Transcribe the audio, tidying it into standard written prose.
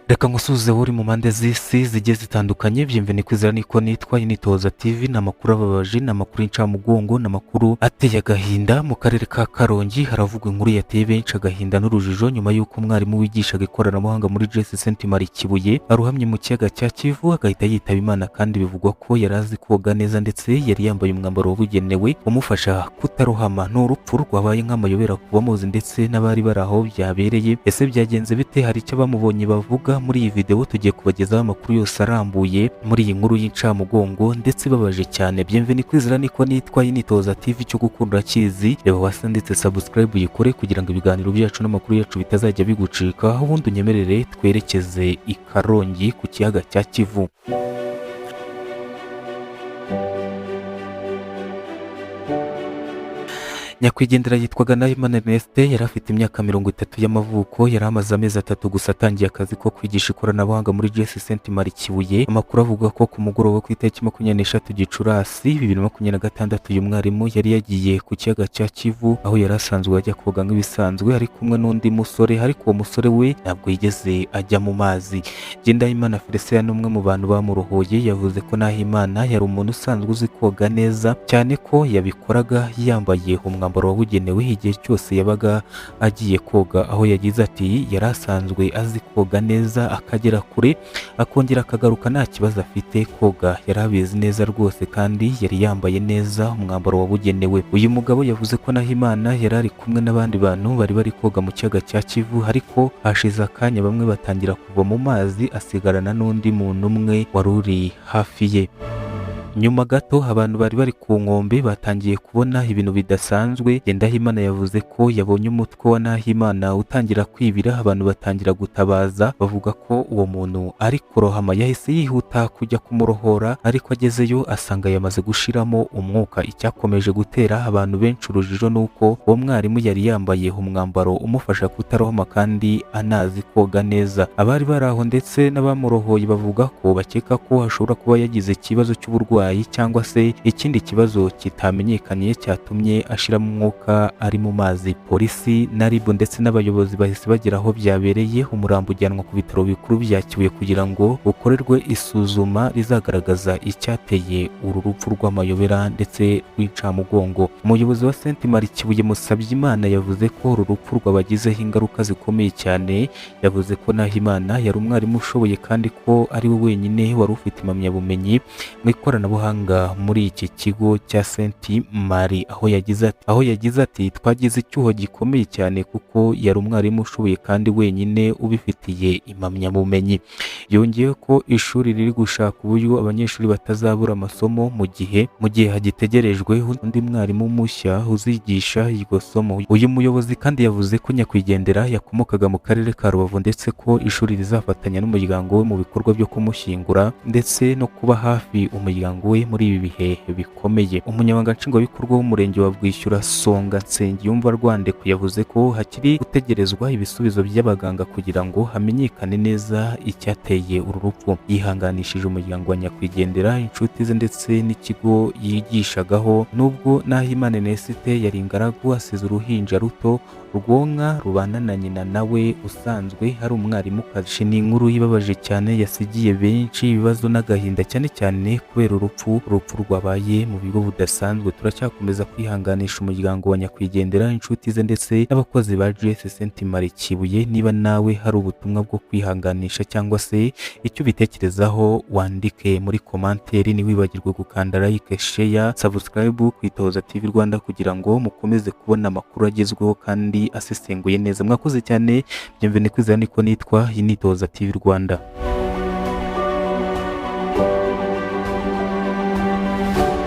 Reka ngusuhuze uri mu mpande z'isi zigiye zitandukanye. Byemve Kwizera niko nitwa. Initoza TV ni amakuru ababaje, ni amakuru y'incamugongo, ni amakuru ateye agahinda. Mu karere ka Karongi haravugwa inkuru yateye benshi agahinda n'urujijo, nyuma y'uko umwarimu wigishaga ikoranabuhanga muri GS Sainte Marie Kibuye arohamye mu kiyaga cya Kivu agahita yitaba Imana, kandi bivugwa ko yari azi koga neza ndetse yari yambaye umwambaro wabugenewe umufasha kutarohama. Ni urupfu rwabaye nk'amayobera ku bamuzi ndetse n'abari bari aho byabereye. Ese byagenze bite? Hari icyo abamubonye bavuga? Muri iyi video tugiye kubagezaho amakuru yose arambuye muri iyi nkuru y'incamugongo ndetse ibabaje cyane. Bienvenue Kwizera niko nitwa, Initoza TV, cyo gukunda kizi. Reba hasi ndetse subscribe uyikore kugira ngo ibiganiro byacu n'amakuru yacu bitazajya bigucika. Ubundi unyemerere twerekeze i Karongi ku kiyaga cya Kivu. Nyakwigendera yitwaga Nahimana Ernest, yari afite imyaka 30 y'amavuko. Yari amaze amezi 3 gusa atangiye akazi ko kwigisha ikoranabuhanga muri GS Sainte Marie Kibuye. Amakuru avuga ko ku mugoroba ku itariki 23 Gicurasi 2026, uyu mwarimu yari yagiye ku kiyaga cya Kivu aho yari asanzwe ajya koga nk'ibisanzwe, ari kumwe n'undi musore, ariko uwo musore we ntabwo yigeze ajya mu mazi. Ngendahimana Felicien ni umwe mu bantu bamurohoye, yavuze ko Nahimana yari umuntu usanzwe uzi koga neza cyane, ko yabikoraga yambaye umwambaro wabugenewe igihe cyose yabaga agiye koga, aho yagize ati: "Yari asanzwe azi koga neza, akagera kure akongera akagaruka nta kibazo afite. Koga yari abizi neza rwose, kandi yari yambaye neza umwambaro wabugenewe." Uyu mugabo yavuze ko Nahimana yari ari kumwe n'abandi bantu bari bari koga mu kiyaga cya Kivu, ariko hashize akanya bamwe batangira kuva mu mazi, asigarana n'undi muntu umwe wari uri hafi ye. Nyuma gato abantu bari bari ku nkombe batangiye kubona ibintu bidasanzwe. Ngendahimana yavuze ko yabonye umutwe wa Nahimana utangira kwibira, abantu batangira gutabaza bavuga ko uwo muntu ari kurohama. Yahise yihuta kujya kumurohora, ariko agezeyo asanga yamaze gushiramo umwuka. Icyakomeje gutera abantu benshi urujijo ni uko uwo mwarimu yari yambaye umwambaro umufasha kutarohama kandi anazi koga neza. Abari bari aho ndetse n'abamurohoye bavuga ko bakeka ko ashobora kuba yagize ikibazo cy'uburwayi cyangwa se ikindi kibazo kitamenyekanye cyatumye ashiramo umwuka ari mu mazi. Polisi na RIB ndetse n'abayobozi bahise bagera aho byabereye, umurambo ujyanwa ku bitaro bikuru bya Kibuye kugira ngo ukorerwe isuzuma rizagaragaza icyateye uru rupfu rw'amayobera ndetse rw'incamugongo. Umuyobozi wa Sainte Marie Kibuye, Musabyimana, yavuze ko uru rupfu rwabagizeho ingaruka zikomeye cyane. Yavuze ko Nahimana yari umwarimu ushoboye kandi ko ari we wenyine wari ufite impamyabumenyi mu ikoranabuhanga muri iki kigo cya Sainte Marie, aho yagize ati: "Twagize icyuho gikomeye cyane kuko yari umwarimu ushoboye kandi wenyine ubifitiye impamyabumenyi." Yongeyeho ko ishuri riri gushaka uburyo abanyeshuri batazabura amasomo mu gihe hagitegerejwe undi mwarimu mushya uzigisha iryo somo. Uyu muyobozi kandi yavuze ko nyakwigendera yakomokaga mu karere ka Rubavu, ndetse ko ishuri rizafatanya n'umuryango we mu bikorwa byo kumushyingura ndetse no kuba hafi umuryango we muri ibi bihe bikomeye. Umunyamabanga nshingwabikorwa w'umurenge wa Bwishyura, Songa Nsengiyumva Rwandeko, yavuze ko hakiri gutegerezwa ibisubizo by'abaganga kugira ngo hamenyekane neza icyateye uru rupfu. Yihanganishije umuryango wa nyakwigendera, inshuti ze ndetse n'ikigo yigishagaho. Nubwo Nahimana Ernest yari ingaragu, asize uruhinja ruto rwonka rubana na nyina, nawe usanzwe ari umwarimukazi. Ni inkuru ibabaje cyane yasigiye benshi ibibazo n'agahinda, cyane cyane kubera urupfu rwabaye mu bigo budasanzwe. Turacyakomeza kwihanganisha umuryango wa nyakwigendera, inshuti ze ndetse n'abakozi ba GS Sainte Marie Kibuye. Niba nawe hari ubutumwa bwo kwihanganisha cyangwa se icyo ubitekerezaho, wandike muri commentaire. Ntiwibagirwe gukanda like, share, subscribe ku Itohoza TV Rwanda kugira ngo mukomeze kubona amakuru agezweho kandi asesenguye neza. Mwakoze cyane. Bienvenue Kwizera niko nitwa, iyi ni Itohoza TV Rwanda.